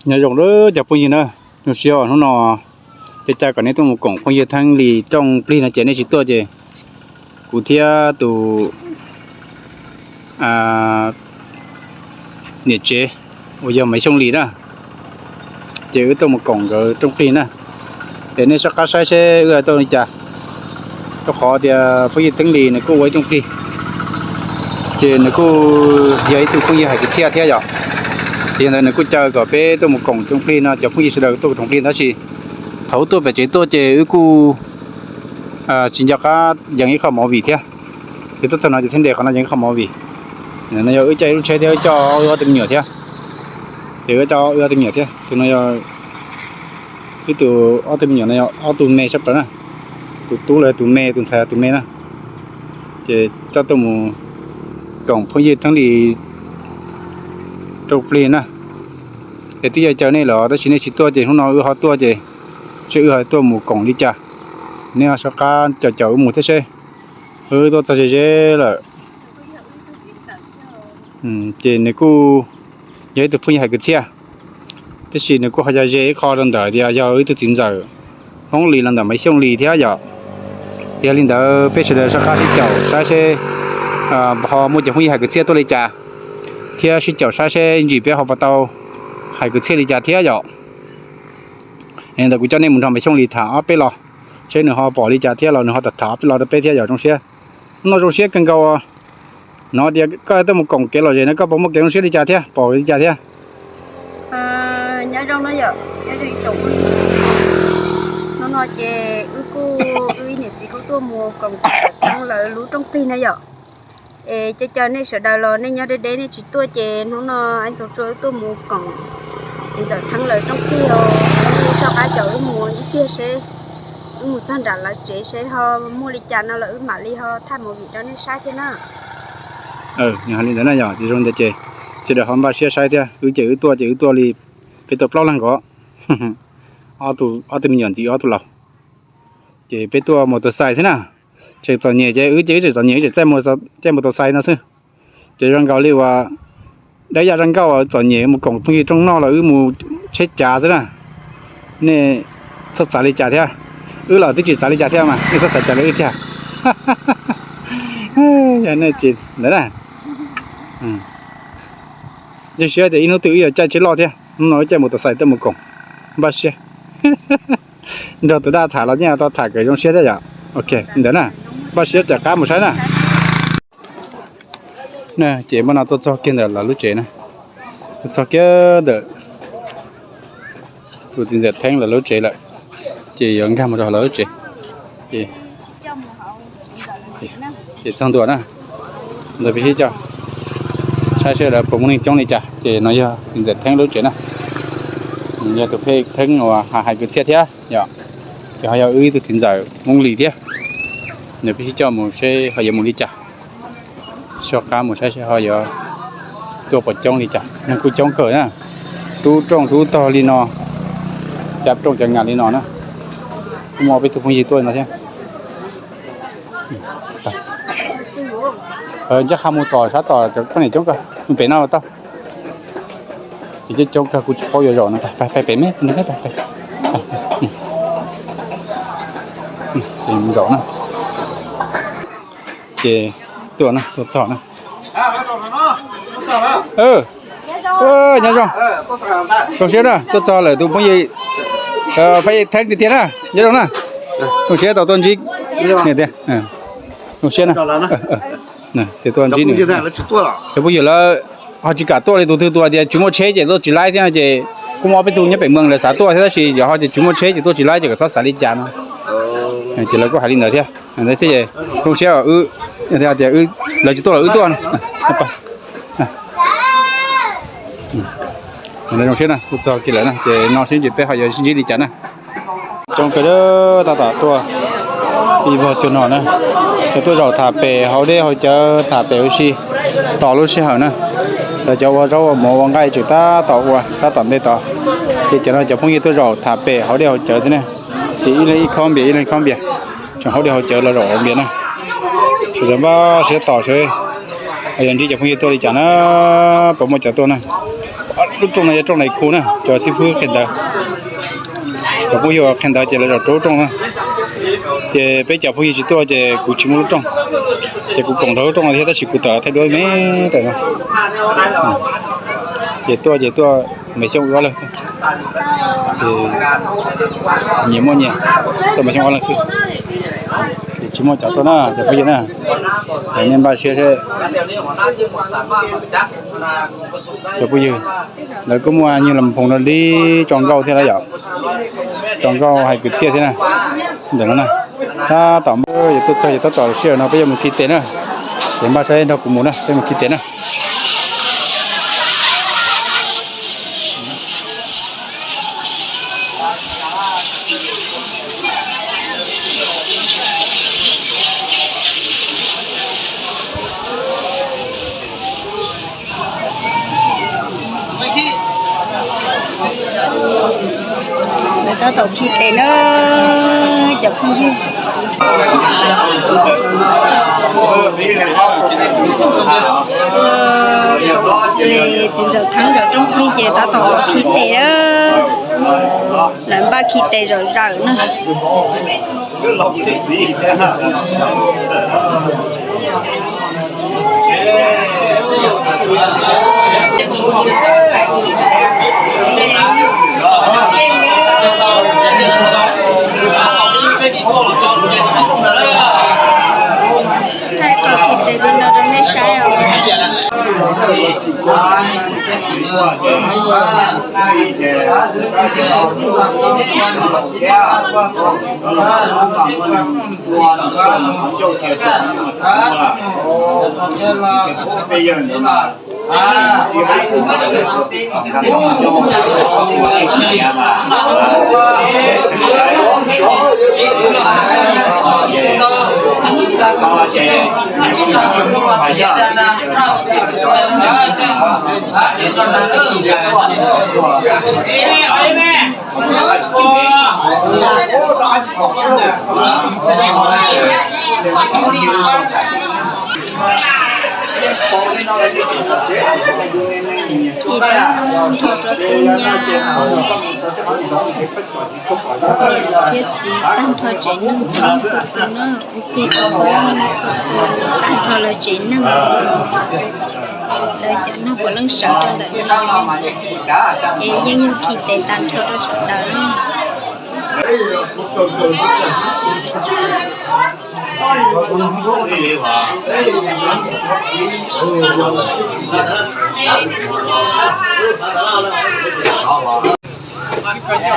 Nyob zoo cov phooj ywg na, zoo siab hnub no caw caw kom nej tuaj mus koom phooj ywg Theeb Lis rooj plig no ces nej tsis tuaj ces kuv thiab tus niam tsev uas yog Maiv Xyooj Lis na, ces wb tuaj mus koom nkawd rooj plig na. Es nej soj qab saib seb wb hais tuaj li cas, rau qhov tias phooj ywg Theeb Lis nws kuj ua ib rooj plig, ces nws kuj yog ib tug phooj ywg hais kwv txhiaj thiab yom. Ces yog ntawd nws kuj caw kom peb tuaj mus koom rooj plig no, cov phooj ywg sawv daws tuaj koom rooj plig tab sis thaum wb tuaj pem tsev tuaj ces wb kuj tsis nco qab yees ib qho movie thiab. Ces tuaj txog no ces thiaj ntes qhov no yees ib qho movie. No yog wb caij ib lub tsheb thiab wb coj wb ob tug me nyuam thiab. Ces wb coj wb ob tug me nyuam thiab, tus no yog wb tus ob tug me nyuam no yog ob tug me sab plaws na, tus tub los yog tus me, tus ntxhais los tus me na. Ces coj tuaj mus koom phooj ywg Theeb Lis rooj plig na. Es twb yog caw nej los tab sis nej tsis tuaj ces hnub no wb ho tuaj ces seb wb ho tuaj mus koom li cas. Nej ho soj qab caum caum wb mus thiab seb. Wb tuaj txog ze ze lawm. Ces nws kuj yog ib tug phooj ywg hais kwv txhiaj, tab sis nws kuj ho yog ze ib qho rau ntawm tias yog wb tug txiv ntxawm Hmoob Lis los ntawm Maiv Xyooj Lis thiab yom. Yog li ntawd peb sawv daws soj qab sib caum saib seb ho muaj cov phooj ywg hais kwv txhiaj tuaj li cas, thiab sib caum saib seb ntsis peb ho puas tau hais kwv txhiaj li cas thiab yom. Ntawd kuv coj nej mus nrog Maiv Xyooj Lis tham ob peb los, seb nws ho pom li cas thiab los nws ho tham tham ob peb los rau peb thiab yom. Zoo siab, hnub no zoo siab kawg nkaus. Hnov tias koj tuaj mus koom kev lom zem no koj puas muaj kev zoo siab li cas thiab pom li cas thiab? Nyob zoo no yom, nyob zoo ib tsoom phooj ywg. Hnub no ces wb kuj, wb ib niam txiv kuj tuaj mus koom txiv ntxawm Theeb lawv lub rooj plig na yom. Es caw caw nej sawv daws los nej nyob deb deb nej tsis tuaj ces hnub no Ntxoov Tsua wb tuaj mus koom txiv ntxawm Theeb lawv rooj plig os. Nej soj qab caum wb mus ib tiag seb wb mus txog nram lawv tsev seb ho muaj li cas no los wb mam li ho thaij movie rau nej saib thiab na. Yog li ntawd na yom, ces zoo ntawd ces sawv daws ho npaj siab saib thiab. Wb ces wb tuaj ces wb tuaj li peb tuaj plaub leeg nkaus, ob tug me nyuam ntxiv ob tug laus. Ces peb tuaj mus tus xais xwb na. Tseem txom nyem ces wb ces wb tseem txom nyem wb tseem caij mus tus xais no xwb. Ces zoo nkaus li uas dab yaj zaj nkauj txom nyem mus koom phooj ywg rooj noj los wb mus tsheb cav xwb na. Nej txhob xav li cas thiab, wb los twb tsis xav li cas thiab mas nej txhob xav cas li wb thiab. Yog nej tsis ntawd na, zoo siab tias ib hnub twg wb yuav caij tsheb loj thiab, hnub no wb caij mus tus xais tuaj mus koom, npaj siab. Nrog tus dab tham los yeej tau tham kom zoo siab thiab yom. Ok, ntawd na, npaj siab rov qab mus saib na. Ces npaj no tuaj txog kiag ntawm lawv lub tsev na, tuaj txog kiag ntawm tus txiv ntxawm Theeb lawv lub tsev lawm, ces yuav nkag mus rau lawv lub tsev. Ces txog ntua na, ntawd peb sib coj saib seb lawv puas muaj neeg coob li cas. Ces no yog txiv ntxawm Theeb lub tsev na, yog tus phooj ywg Theeb uas hais kwv txhiaj thiab yom, ces ho yog wb ib tug txiv ntxawm Hmoob Lis thiab. Ntawd peb sib coj mus seb ho yuav mus li cas, soj qab mus saib seb ho yuav tuaj puas coob li cas. Neeg kuj coob kawg na, tub rooj tub tog li no, cav rooj cav ngas li no na. Kuj muaj peb tug phooj ywg tuaj no thiab. Ncaj qha mus tom sab tom cov poj niam coob kawg, mus pem no tau. Ces coob kawg kuv tsis paub yuav zaum no, pais pem me, zaum na. Ces tuaj na, tuaj txog na. Nyob zoo, zoo siab na, tuaj txog lawm tus phooj ywg, phooj ywg Theeb tiag tiag na, nyob zoo na. Zoo siab tau tuaj ntsib tiag, zoo siab na. Tias tuaj ntsib nws, cov phooj ywg lawv ho tsis kam tuaj li, tus twg tus hais tias tsis muaj tsheb ces tuaj tsis laib thiab no ces kuj muaj peb tug nyob pem mees lawv xav tuaj thiab tab sis yog ho tias tsis muaj tsheb ces tuaj tsis laib ces kom txhob xav li cas no. Ces lawv kuj hais li ntawd thiab, thiab zoo siab wb, tias lawv tsis tuaj los wb tuaj. Zoo siab na, kuj txog kiag lawm na ces no sib ntsib peb ho yuav sib ntsib li cas na. Coob kawg tab tom tuaj ib vog cuag no na, cov tuaj zaum tham pem hauv dej hauv cawv tham pem huv si tos lub sij hawm na. Lawv cov ua zaub ua mov ua nqaij tseem tab tom ua tab tom ntej tod, ces cov no cov phooj ywg tuaj zaum tham pem hauv dej hauv cawv xwb ne. Ces ib leeg ib khob npias ib leeg ib khob npias, tseem hauv dej hauv cawv los zaum hauv npias na. Sawv daws npaj siab tos seb ho yuav ntsib cov phooj ywg tuaj li cas na, puas muaj cov tuaj na. Lub rooj no yog rooj Nais Khu na, cov xib fwb qhia ntawv. Cov phooj ywg qhia ntawv ces lawv zaum rau lub rooj na. Ces peb cov phooj ywg tsis tuaj ces kuv tsis muaj lub rooj, ces kuv koom nrog lub rooj no thiab tab sis kuv tawm thaij duab me ntawm no. Ces tuaj ces tuaj Maiv Xyooj wb ob leeg xwb. Ces nyias muaj nyias, tuaj Maiv Xyooj ob leeg xwb. Ces tsis muaj cov tuaj na cov phooj ywg na. Nej npaj siab seb cov phooj ywg, lawv kuj muaj nyuag las phoos no li tso nkauj thiab lawm yom. Tso nkauj hais kwv txhiaj thiab na. Ntawm no na, tab tom npawb yuav tuaj txog ces tab tom sij hawm no peb yuav mus khi tes na. Ces npaj saib nrog kuv mus na, peb mus khi tes na. Lawv tab tom khi tes na cov phooj ywg. Txiv ntxawm Theeb zaum rooj plig ces tab tom los khi tes na. Lawv npaj khi tes zom zaws na. Thaij qhov khi tes li no rau nej saib os. Ces tag nrho rau tus nyab thiab txiv tag nrho tsev neeg txhua leej txhua tus na, ua ke txhua leej txhua tus tag nrho lawv tsev neeg. Lawv cov neeg puav leej sawv rau ntawm no, ces yeej yog khi tes tag nrho rau sawv daws na.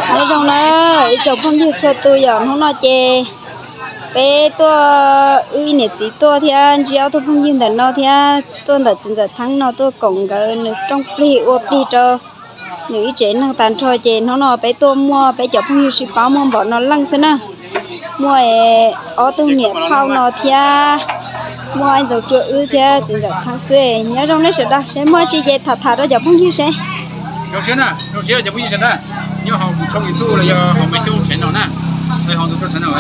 Nyob zoo na ib tsoom phooj ywg txhua tus yom, hnub no ces peb tuaj wb niam txiv tuaj thiab ntsib ob tug phooj ywg ntawm no thiab tuaj ntawm txiv ntxawm Theeb no tuaj koom nkawd nws rooj plig ua plig rau nws ib tsev neeg tag nrho ces hnub no peb tuaj muaj peb cov phooj ywg sib paub muaj npaum no leej xwb na. Muaj ob tug niam phauj no thiab muaj ntxoov tsua wb thiab txiv ntxawm Theeb xwb. Nyob zoo nej sawv daws, seb muaj tsi ces tham tham rau cov phooj ywg seb. Zoo siab na, zoo siab cov phooj ywg sawv daws, nyob hauv kuv tshooj YouTube los yog hauv Maiv Xyooj channel na, hauv ntu rau channel.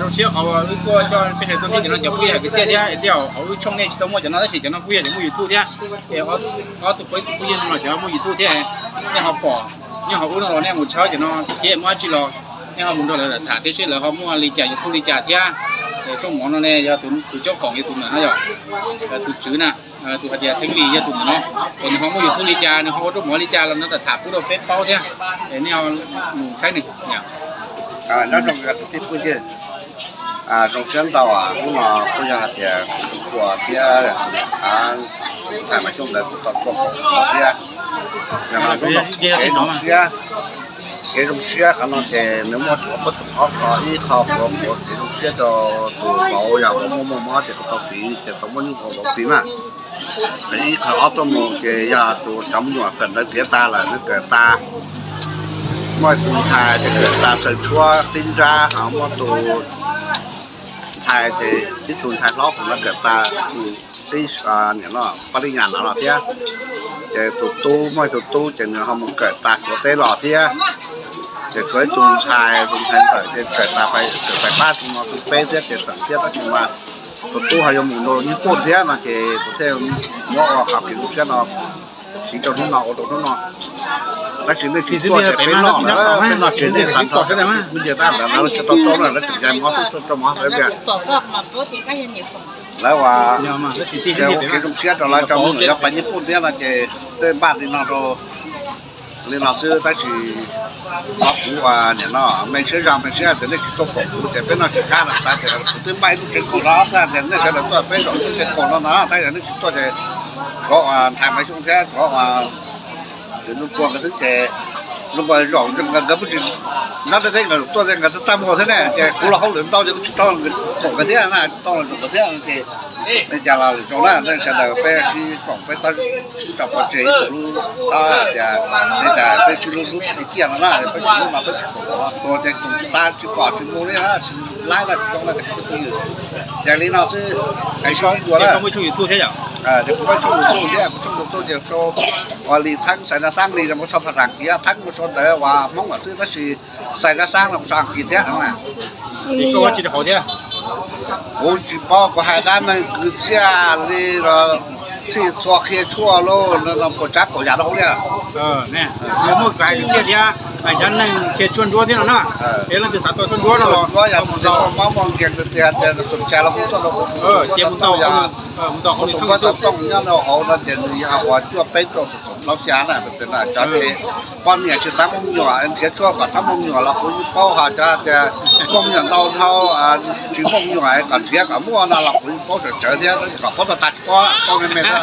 Zoo siab qhov wb tuaj coj peb sawv tuaj txhij no cov phooj ywg hais kwv txhiaj thiab, tej zaum hauv wb tshooj nej tsis tau muaj cov no tab sis cov no kuj yog cov muaj YouTube thiab. Ces ob tug phooj ywg no los cov muaj YouTube thiab, nej ho pom nyob hauv ub no los nej mus tshawb cov no thiab muaj dab tsi los nej ho mus nrog lawv tham thiab seb lawv ho muaj li cas YouTube li cas thiab. Es rooj mov no ne yog tus caub foom yog tus ntawm no yog tus tswv na, tus hais tias Theeb Lis yog tus ntawm no, es nws ho muaj YouTube li cas, nws ho ua rooj mov li cas los nws tham pub rau peb paub thiab. Es nej mus saib nws. Nyob zoo tus tij phooj ywg, zoo siab ntau, hnub no kuj yog hais tias kuv tus tub thiab tus niam ntxhais Maiv Xyooj ntawd kuj tau tuaj koom no thiab. Yog no hnub no kev zoo siab, kev zoo siab qhov no ces nws muaj qhov pab tus qhov qhov ib qho qhuav qhuav kev zoo siab rau tus vauv yog vauv muaj muaj mob ces kuj tau fiv ces tau muaj nyuj vauv fiv mas. Ib qho ob tuaj mus ces yog tus cov me nyuam kawm ntawv tiav tas lawm nws kawm tas. Muaj tus ntxhais ces kawm tas xaws tshuab tib nrab, ho muaj tus ntxhais ces tib tug ntxhais hlob tus no kawm tas tib niam no pab lij nyas no los thiab. Ces tus tub, muaj tus tub ces nws ho mus kawm tas Suav teb los thiab. Ces tshuav ib tug ntxhais, tus ntxhais ntxawm ces kawm tas, kawm pais pab tus no tus peb thiab ces xeem thiab tab sis mas tus tub ho yuav mus nrog Nyij Pooj thiab no ces kuv thiaj muab ua qhov kev zoo siab no Siv rau hnub no ua rau hnub no. Tab sis nej tsis tuaj ces peb noj lawm, peb noj ces nej tsis tuaj, kuv nyiag tab ntawd lawv tsis tau tuaj na, lawv tseem cais mov xwb, tuaj rau mov xwb tias lawv ua kev zoo siab rau lawv, rau mus yuav pais nyij puj thiab no ces tej npaj li no rau li no xwb. Tab sis qhov kuv ua nim no me siab zog me siab tias nej tsis tuaj koom kuv ces peb noj tsis qab no, tab sis kuv twb npaj ib lub tsev kaus no xwb tias nej sawv daws tuaj peb zaum ib lub tsev kaus no no, tab sis nej tsis tuaj ces tshuav ua ntxhais Maiv Xyooj thiab tshuav ua Ntuj Pua nkawd xwb ces Ntuj Pua zaum nkawd, nkawd tsis nyob tej teb nkawd tuaj ces nkawd txaj muag thiab ne, ces kuv los hauj lwm ntau ces kuv tsis tau koom nkawd thiab na, tsis tau los koom nkawd thiab ces nej cas los lwm zaus na, nej sawv daws peb sib koom peb txhob sib tso pov tseg ib lub, txhob tias nej cas peb sib hlub hlub li kiag no na, peb tsis hlub no peb tsis koom no, tua ces koom tsis tau, tsis pom tsis mus li na, tsis laib no tsis zoo na, ces kuv twb pw ywm. Ces li no xwb, hais sib ntua na. Ces kuv muaj tshooj YouTube thiab, kuv tshooj YouTube ces sau ua li Theeb Xais Nab Xaab li no, muab sau phas As kiv, Theeb muab sau ntawv uas Hmoob lawm xwb, tab sis Xais Nab Xaab no kuv sau As kiv thiab na. Kuv tsis paub, kuv hais dab neeg kwv txhiaj li los txhij txhua qhia tshuaj lauj, no puas tsav kaum yam rau hauv li. Muaj kwv hais kwv txhiaj thiab, hais dab neeg qhia tshuaj ntsuab thiab no na. Es leej twg xav tau tshuaj ntsuab no los, tshuaj ntsuab yog tus mob muaj nkeeg tiag tiag, xum tshais los kuv tuaj rau kuv, ces mus tau, mus tau hauv nws tshooj YouTube nyob rau hauv no ces nws yog uas cuaj peb rau xum xum plaub xya na, cov poj niam tsis xav muaj me nyuam nrhiav tshuaj kom txhob muaj me nyuam los kuv yeej paub, ho cov tias muaj me nyuam ntau dhau tsis muaj me nyuam kom nrhiav kom muaj no los kuv yeej paub tsawv tsawv thiab, tab sis kom paub tag tag tsis paub, paub me me xwb.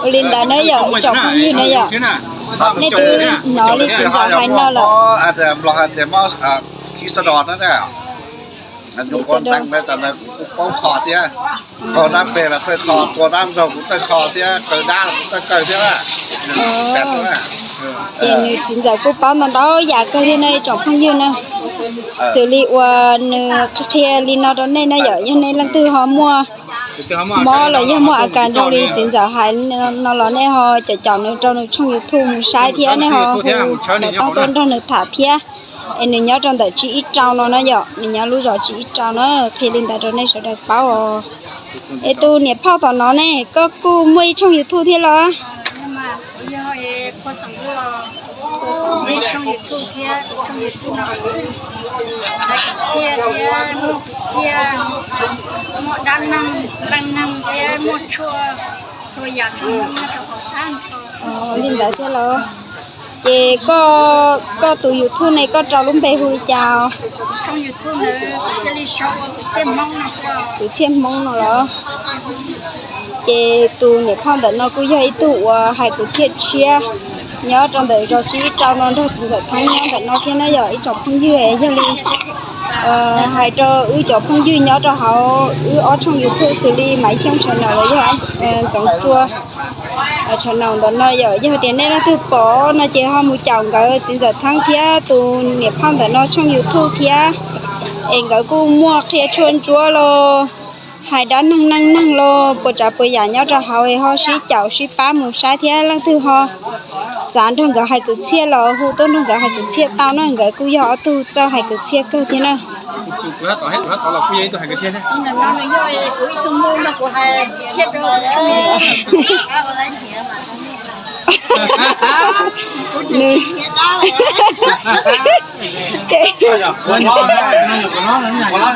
Ua li ntawd na yom, tsoom phooj ywg na yom, nej twb hnov li txiv ntxawm hais no lawm. Nplog hais tias mob kis sas dos na, nyuam qhuav ntees ntawd tas ntawd kuv kuj paub kho thiab, qaug dab peg los txawj kho, tua dab ntxaug kuv txawj kho thiab, kaw dab los kuv txawj kaw thiab. Ces nws txiv ntxawm kuj paub ntau ntau yam kawg li no tsoom phooj ywg na. Xws li uas nws qhia li no rau nej na yom, yog nej leej twg ho muaj mob los yog muaj a kas zoo li txiv ntxawm hais no los nej ho caum caum nws rau nws tshooj YouTube mus saib thiab nej ho hu xov tooj tuaj nrog nws tham thiab. Es nws nyob rau ntawm Tsib Ib Rau no na yom, nws nyob lub zos Tsib Ib Rau na, qhia li ntawd rau nej sawv daws paub os. Es tus niam phauj tom no ne, koj kuj muaj ib tshooj YouTube thiab los? Kuv yog Phuaj Xeem Luaj, kuv muaj ib tshooj YouTube thiab, kuv tshooj YouTube no kuv hais kwv txhiaj thiab, muaj kwv txhiaj, muaj dab neeg leej neeg thiab muaj tshuaj txhua yam txhua Hmoob nyob rau hauv tag nrho. Li ntawd thiab los? Ces koj, koj tus YouTube ne koj rau lub npe hu li cas? Kuv tshooj YouTube ntawd kuv cia li sau ua Kwv Txhiaj Hmoob no xwb. Kwv Txhiaj Hmoob no los? Ces tus niam phauj ntawm no kuj yog ib tug uas hais kwv txhiaj tshiab nyob rau ntawm zos Tsib Ib Rau no nrog txiv ntxawm Theeb nyob ntawm no thiab na yom ib tsoom phooj ywg. Yog li hais rau wb cov phooj ywg nyob rau hauv wb ob tshooj YouTube xws li Maiv Xyooj channel los yog Ntxoov Tsua channel ntawm no yom, yog tias nej leej twg pom no ces ho mus caum nkawd txiv ntxawm Theeb thiab tus niam phauj ntawm no tshooj YouTube thiab. Es nkawd kuj muaj qhia tshuaj ntsuab los hais dab neeg neej neeg los puas tsav puas yam nyob rau hauv es ho sib caum sib pab mus saib thiab. Leej twg ho xav nrog nkawd hais kwv txhiaj los hu tuaj nrog nkawd hais kwv txhiaj tau na, nkawd kuj yog ob tug txawj hais kwv txhiaj kawg thiab na.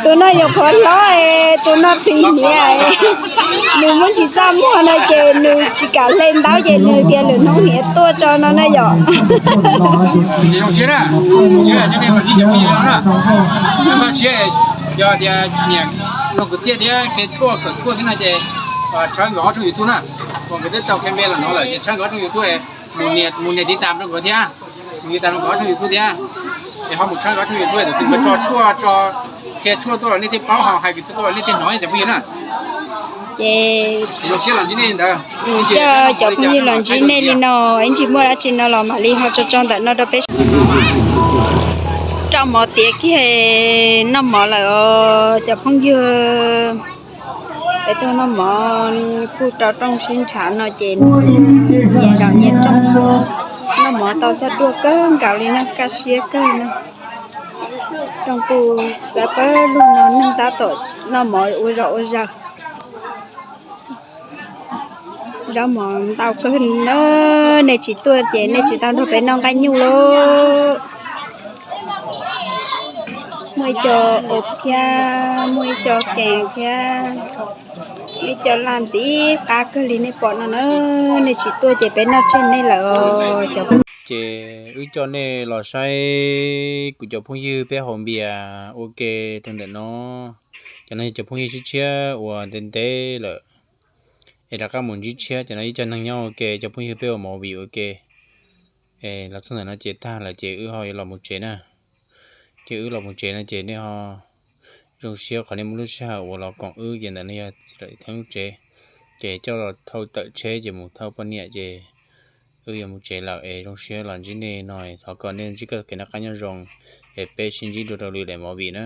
Tus no yuav qhuav hlob, tus no tsis hniav, nws muab tsis txaj muag no ces nws tsis kam hle ntaub ces nws tias lwm hnub hniav tuaj tso no na yom. Zoo siab na, zoo siab cov nej los sib cov phooj ywg no na. Zoo siab, yog tias nyiam mloog kwv txhiaj thiab qhia tshuaj kawm tshuaj thiab no ces tshawb nkawd ob tshooj YouTube na. Uas nkawd twb tau qhia npe los no lawm ces tshawb nkawd ob tshooj YouTube, mus nias tiv tam rau nkawd thiab, mus nias tiv tam rau nkawd ob tshooj YouTube thiab. Es ho mus tshawb nkawd ob tshooj YouTube, tus twg nkawd tso tshuaj, tso qhia tshuaj tuaj los nej thiaj paub, ho hais kwv txhiaj tuaj los nej thiaj hnov cov phooj ywg na. Ces zoo siab los ntsib nej ntawd, coj cov phooj ywg los ntsib nej li no, ib ntsis muaj dab tsi no los mam li ho tso tso ntawm no rau peb. Rau mov tiav kiag noj mov lawm os cov phooj ywg. Peb tuaj noj mov kuj rau rooj sib nrhav no ces nyias zaum nyias rooj. Noj mov tau xab duaj kawg nkaus li na, kaj siab kawg na. Rooj kuj txawv pawg lug no, neeg tab tom noj mov ua zom ua zaws. Zaub mov ntau kawg na, nej tsis tuaj ces nej tsis tau nrog peb noj nqaij nyuj lauj. Muaj ib co ua thiab, muaj ib co kees thiab, ib co laj ntxim qab kawg li nej pom no na. Nej tsis tuaj ces peb noj tseg nej lawm os cov. Ces wb coj nej los saib kuv cov phooj ywg peb haus npias ua ke rau ntawm no. Cov no yog cov phooj ywg tshiab tshiab uas ntev ntev lawm es rov qab mus ntsib tshiab. Cov no ib co neeg nyob ua ke, cov phooj ywg peb ua movie ua ke. Es los txog ntawm no ces tag lawm ces wb ho yuav los mus tsev na. Ces wb los mus tsev no ces nej ho zoo siab qhov nej muaj lub sij hawm uas los koom wb ces ntawm no yog txij lawm thaj lub tsev. Ces coj los thauj tawm tsheb ces mus thauj poj niam ces wb yuav mus tsev lawm es zoo siab los ntsib nej no. Thov kom nej ntsib koj kev noj qab nyob zoo es peb sib ntsib dua rau lwm daim movie na.